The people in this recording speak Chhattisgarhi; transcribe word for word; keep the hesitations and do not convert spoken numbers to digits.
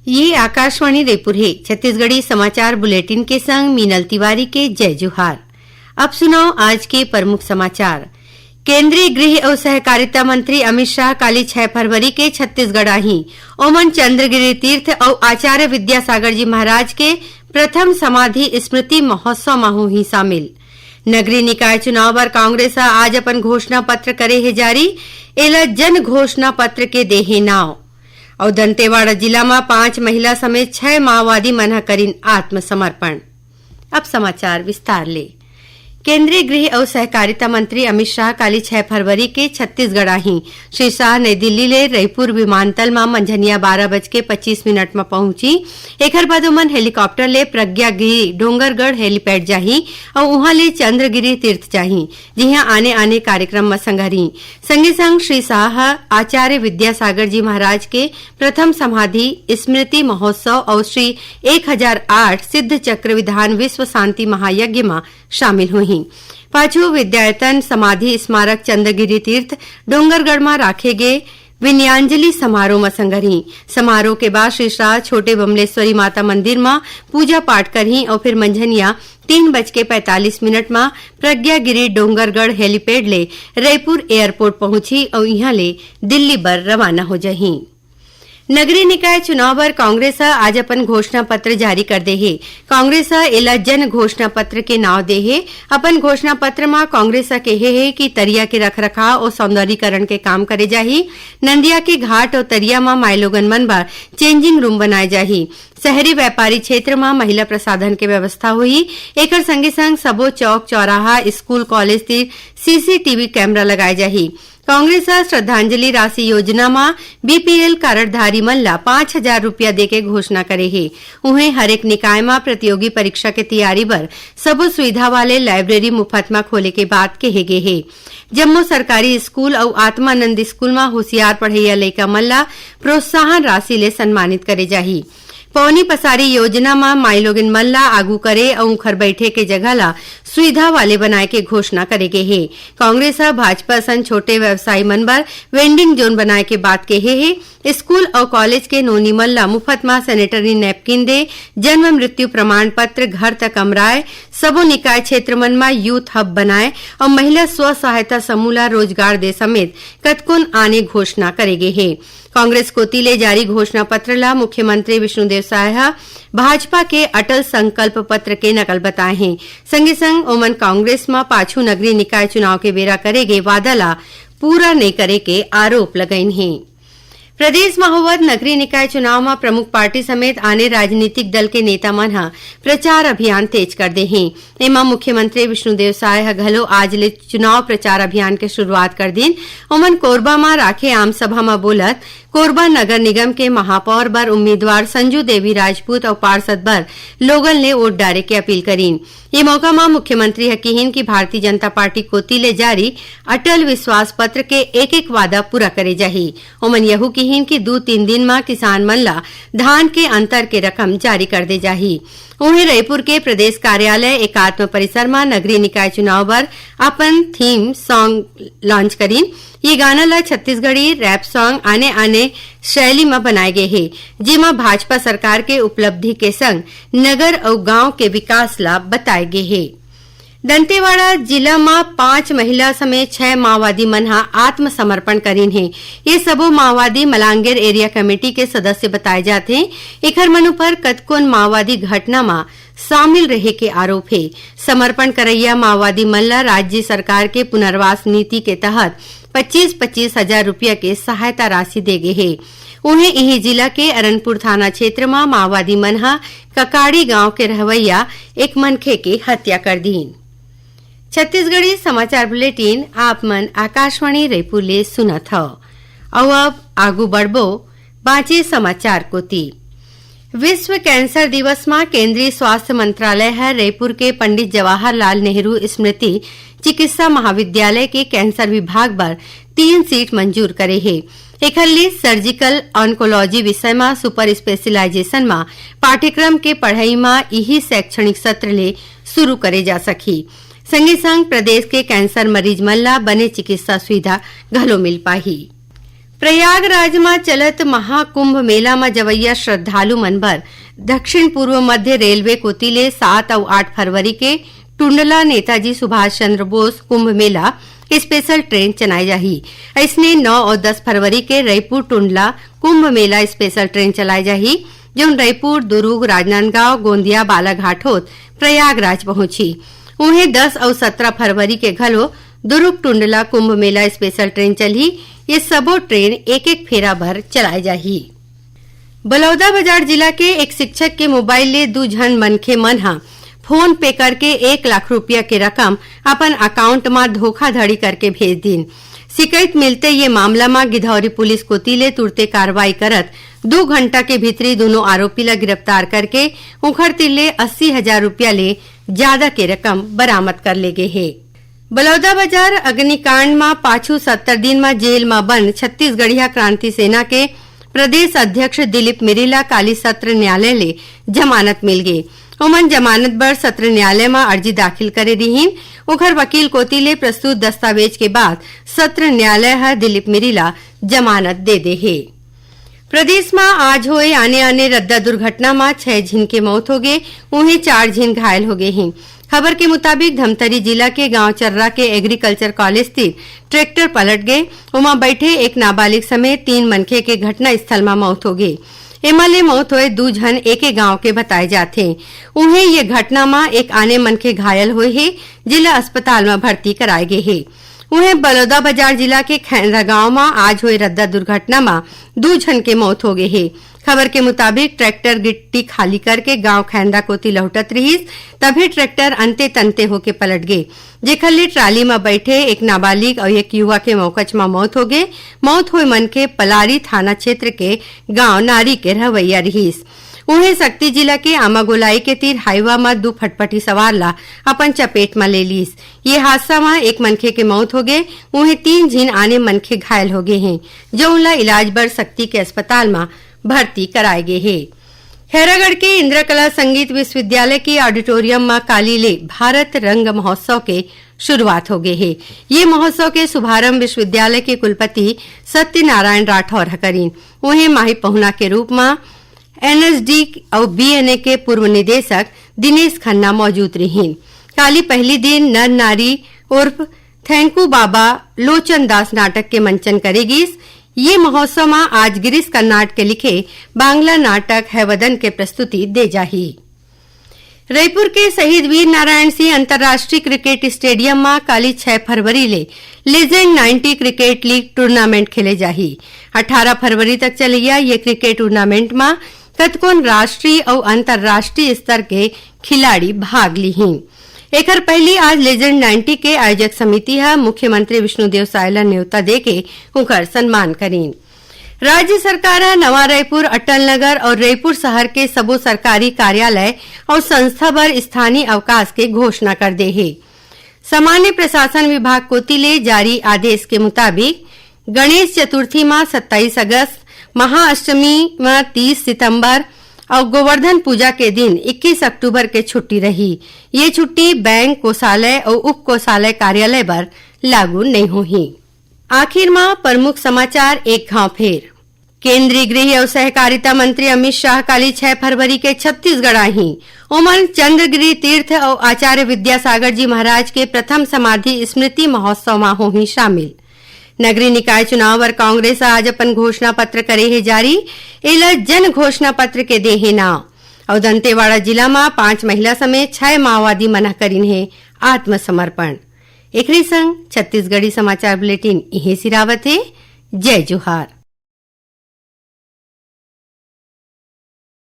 ये आकाशवाणी रायपुर हे। छत्तीसगढ़ी समाचार बुलेटिन के संग मीनल तिवारी के जय जोहार। अब सुनव आज के प्रमुख समाचार। केंद्रीय गृह अउ सहकारिता मंत्री अमित शाह काली छै फरवरी के छत्तीसगढ़ आही। ओमन चंद्रगिरी तीर्थ अउ आचार्य विद्यासागर जी महाराज के प्रथम समाधि स्मृति महोत्सव म होही शामिल। नगरीय निकाय चुनाव बर कांग्रेस ह आज अपन घोषणा पत्र करे हे जारी, एला जन घोषणा पत्र के दे हे नाव। अउ दंतेवाड़ा जिला म पांच महिला समेत छह माओवादी मन ह करिन आत्मसमर्पण। अब समाचार विस्तार ले। केंद्रीय गृह अउ सहकारिता मंत्री अमित शाह काली छै फरवरी के छत्तीसगढ़ आही। श्री शाह नई दिल्ली ले रायपुर विमानतल म मंझनिया बारह बज के पच्चीस मिनट म पहुंची। एखर बाद ओमन हेलीकॉप्टर ले प्रज्ञागिरी डोंगरगढ़ हेलीपैड जाही अउ उहां ले चंद्रगिरी तीर्थ जाही, जिहां आने-आने कार्यक्रम म संघरही। संगे संग श्री शाह ह आचार्य विद्यासागर जी महाराज के प्रथम समाधि स्मृति महोत्सव अउ श्री एक हजार आठ सिद्ध चक्र विधान विश्व शांति महायज्ञ म शामिल होही। पाछू विद्यायतन समाधि स्मारक चंद्रगिरी तीर्थ डोंगरगढ़ म राखे गे विनयांजलि समारोह म संघरही। समारोह के बाद श्री शाह छोटे बमलेश्वरी माता मंदिर म पूजा पाठ करही अउ फिर मंझनिया तीन बज के पैंतालीस मिनट म प्रज्ञागिरी डोंगरगढ़ हेलीपैड ले रायपुर एयरपोर्ट पहुंचही अउ इहां ले दिल्ली बर रवाना हो जाही। नगरीय निकाय चुनाव बर कांग्रेस ह आज अपन घोषणा पत्र जारी कर दे हे। कांग्रेस ह एला जन घोषणा पत्र के नाव दे हे। अपन घोषणा पत्र म कांग्रेस ह केहे हे कि तरिया के रखरखाव अउ सौंदर्यीकरण के काम करे जाही। नंदिया के घाट अउ तरिया म माईलोगन मन बर चेंजिंग रूम बनाए जाही। शहरी व्यापारी क्षेत्र म महिला प्रसाधन के व्यवस्था होही। एकर संगे संग सबो चौक चौराहा, स्कूल, कॉलेज तीर सीसीटीवी कैमरा लगाए जाही। कांग्रेस ह श्रद्धांजलि राशि योजना म बीपीएल कारडधारी मन ला पांच हजार रुपया देके घोषणा करे हे। उहें, हरेक निकाय म प्रतियोगी परीक्षा के तैयारी बर सबो सुविधा वाले लाइब्रेरी मुफ्त म खोले के बात केहे गे हे। जम्मो सरकारी स्कूल अउ आत्मानंद स्कूल म होशियार पढ़इया लइका मन ला प्रोत्साहन राशि ले सम्मानित करे जाही। पौनी पसारी योजना म माईलोगिन मन ला आगू करे अउ उंखर बइठे के जगह ला सुविधा वाले बनाए के घोषणा करे गे हे। कांग्रेस ह भाजपा असन छोटे व्यवसायी मन बर वेंडिंग जोन बनाए के बात केहे हे। स्कूल अउ कॉलेज के नोनी मन ला मुफ्त म सैनिटरी नैपकिन दे, जन्म मृत्यु प्रमाण पत्र घर तक अमराए, सबो निकाय क्षेत्र मन म यूथ हब बनाए अउ महिला स्व सहायता समूह ला रोजगार दे समेत कतकोन आने घोषणा करे गे हे। कांग्रेस कोति ले जारी घोषणा पत्र ला मुख्यमंत्री विष्णुदेव साय ह भाजपा के अटल संकल्प पत्र के नकल बताए हे। संगे संग ओमन कांग्रेस म पाछू नगरीय निकाय चुनाव के बेरा करे गे वादा ला पूरा नइ करे के आरोप लगाइन हे। प्रदेश म होवत नगरीय निकाय चुनाव म प्रमुख पार्टी समेत आने राजनीतिक दल के नेता मन ह प्रचार अभियान तेज कर दे हे। एमा मुख्यमंत्री विष्णुदेव साय ह घलो आज ले चुनाव प्रचार अभियान के शुरुआत कर दिन। ओमन कोरबा म राखे आम सभा म बोलत कोरबा नगर निगम के महापौर बर उम्मीदवार संजू देवी राजपूत अउ पार्षद बर लोगन ले वोट डारे के अपील करीन। ये मौका म मुख्यमंत्री ह किहिन कि भारतीय जनता पार्टी कोति ले जारी अटल विश्वास पत्र के एक-एक वादा पूरा करे जाही। ओमन यहू किहिन कि दू-तीन दिन म किसान मन ला धान के अंतर के रकम जारी कर दे जाही। उहें, रईपुर के प्रदेश कार्यालय एकात्म परिसर म नगरीय निकाय चुनाव बर अपन थीम सॉन्ग लॉन्च करीन। ये गाना ला छत्तीसगढ़ी रैप सॉन्ग आने-आने शैली म बनाए गे हे, जेमा भाजपा सरकार के उपलब्धि के संग नगर अउ गांव के विकास ला बताए गे हे। दंतेवाड़ा जिला म पांच महिला समेत छह माओवादी मन ह आत्मसमर्पण करीन हे। ये सबो माओवादी मलांगेर एरिया कमेटी के सदस्य बताए जाथे। एखर मन ऊपर कतकोन माओवादी घटना म शामिल रहे के आरोप हे। समर्पण करइया माओवादी मन ल राज्य सरकार के पुनर्वास नीति के तहत पच्चीस पच्चीस हजार रुपया के सहायता राशि दे गे हे। उहें, इही जिला के अरनपुर थाना क्षेत्र म माओवादी मन ह ककाड़ी गांव के रहवइया एक मनखे के हत्या कर दीन। छत्तीसगढ़ी समाचार बुलेटिन आप मन आकाशवाणी रईपुर ले सुनत हव। अउ अब आगू बढ़बो बांचे समाचार कोति। विश्व कैंसर दिवस म केंद्रीय स्वास्थ्य मंत्रालय ह रईपुर के पंडित जवाहरलाल नेहरू स्मृति चिकित्सा महाविद्यालय के कैंसर विभाग बर तीन सीट मंजूर करे हे। एखर ले सर्जिकल ऑन्कोलॉजी विषय म सुपर स्पेशलाइजेशन म पाठ्यक्रम के पढ़ई म इही शैक्षणिक सत्र ले शुरू करे जा सकही। संगे संग प्रदेश के कैंसर मरीज मन ला बने चिकित्सा सुविधा घलो मिल पाही। प्रयागराज म चलत महाकुंभ मेला म जवइया श्रद्धालु मन बर दक्षिण पूर्व मध्य रेलवे कोति ले सात अउ आठ फरवरी के टुंडला नेताजी सुभाष चंद्र बोस कुंभ मेला स्पेशल ट्रेन चलाए जाही। अइसने नौ अउ दस फरवरी के रईपुर टुंडला कुंभ मेला स्पेशल ट्रेन चलाए जाही, जउन रईपुर, दुरूग, राजनांदगांव, गोंदिया, बालाघाट होत प्रयागराज पहुंचही। उहें, दस अउ सत्रह फरवरी के घलो दुरूग टुंडला कुंभ मेला स्पेशल ट्रेन चलही। ये सबो ट्रेन एक-एक फेरा बर चलाए जाही। बलौदाबाजार जिला के एक शिक्षक के मोबाइल ले दू झन मनखे मन ह फोन पे करके एक लाख रुपया के रकम अपन अकाउंट म धोखाधड़ी करके भेज दीन। शिकायत मिलते ये मामला म गिधौरी पुलिस कोति ले तुरते कार्रवाई करत दू घंटा के भीतरी दूनों आरोपी ल गिरफ्तार करके उंखर तीर ले अस्सी हजार रुपया ले जादा के रकम बरामद कर ले गे हे। बलौदाबाजार अग्निकांड म पाछू सत्तर दिन म जेल म बंद छत्तीसगढ़िया क्रांति सेना के प्रदेश अध्यक्ष दिलीप मिरी ला काली सत्र न्यायालय ले जमानत मिल गे। ओमन जमानत बर सत्र न्यायालय म अर्जी दाखिल करे रिहीन। ओखर वकील कोति ले प्रस्तुत दस्तावेज के बाद सत्र न्यायालय ह दिलीप मिरी ला जमानत दे दे हे। प्रदेश म आज होए आने-आने रद्दा दुर्घटना म छह झिन के मौत होगे, उहें चार झिन घायल होगे हें। खबर के मुताबिक, धमतरी जिला के गांव चर्रा के एग्रीकल्चर कॉलेज तीर ट्रैक्टर पलट गे। ओमा बैठे एक नाबालिग समेत तीन मनखे के घटना स्थल म मौत होगे। एमा ले मौत होए दू झन एके गांव के बताए जाथे। उहें, ये घटना म एक आने मनखे घायल होए हे, जेला अस्पताल म भर्ती कराए गे हे। उहें, बलौदाबाजार जिला के खैंदरा गांव म आज होए रद्दा दुर्घटना म दू झन के मौत होगे हे। खबर के मुताबिक, ट्रैक्टर गिट्टी खाली करके गांव खैंदरा कोति लहुटत रिहिस, तभे ट्रैक्टर अंते-तंते होके पलट गे, जेखर ले ट्राली म बैठे एक नाबालिग अउ एक युवा के मौकच म मौत होगे। मौत होए मनखे पलारी थाना क्षेत्र के गांव नारी के रहवइया रिहिस। उहें, सक्ती जिला के आमागोलाई के तीर हाईवा म दू फटफटी सवार ला अपन चपेट म ले लीस। ये हादसा म एक मनखे के मौत होगे, उहें तीन झिन आने मनखे घायल होगे हें, जउन ला इलाज बर सक्ती के अस्पताल म भर्ती कराए गे हे। खैरागढ़ के इंदिरा कला संगीत विश्वविद्यालय के ऑडिटोरियम म काली ले भारत रंग महोत्सव के शुरुआत होगे हे। ये महोत्सव के शुभारंभ विश्वविद्यालय के कुलपति सत्यनारायण राठौर ह करीन। उहें, माही पहुना के रूप म एनएसडी अउ बीएनए के पूर्व निदेशक दिनेश खन्ना मौजूद रिहीन। काली पहली दिन नर नारी उर्फ थैंकू बाबा लोचन दास नाटक के मंचन करे गीस। ये महोत्सव म आज गिरीश कर्नाड के लिखे बांग्ला नाटक हैवदन के प्रस्तुति दे जाही। रईपुर के शहीद वीर नारायण सिंह अंतर्राष्ट्रीय क्रिकेट स्टेडियम म काली छह फरवरी ले Legend ninety cricket league tournament खेले जाही। अठारह फरवरी तक चलइया ये क्रिकेट टूर्नामेंट म कतकोन राष्ट्रीय अउ अंतर्राष्ट्रीय स्तर के खिलाड़ी भाग लीहीं। एखर पहिली आज Legend ninety के आयोजक समिति ह मुख्यमंत्री विष्णुदेव साय ल नेवता देके उंकर सम्मान करीन। राज्य सरकार ह नवा रईपुर, अटल नगर अउ रईपुर शहर के सबो सरकारी कार्यालय अउ संस्था बर स्थानीय अवकाश के घोषणा कर दे हे। सामान्य प्रशासन विभाग कोति ले जारी आदेश के मुताबिक, गणेश चतुर्थी म सत्ताईस अगस्त, महाअष्टमी म तीस सितंबर अउ गोवर्धन पूजा के दिन इक्कीस अक्टूबर के छुट्टी रही। ये छुट्टी बैंक, कोषालय अउ उप कोषालय कार्यालय बर लागू नइ होही। आखिर म प्रमुख समाचार एक घांव फेर। केंद्रीय गृह अउ सहकारिता मंत्री अमित शाह काली छह फरवरी के छत्तीसगढ़ आही। ओमन चंद्रगिरी तीर्थ अउ आचार्य विद्यासागर जी महाराज के प्रथम समाधि स्मृति महोत्सव म होही शामिल। नगरीय निकाय चुनाव बर कांग्रेस ह आज अपन घोषणा पत्र करे हे जारी। एला जन घोषणा पत्र के दे हे नाव। अउ दंतेवाड़ा जिला म पांच महिला समेत छह माओवादी मन ह करिन हे आत्मसमर्पण। एकरे संग छत्तीसगढ़ी समाचार बुलेटिन इहें सिरावत हे। जय जोहार।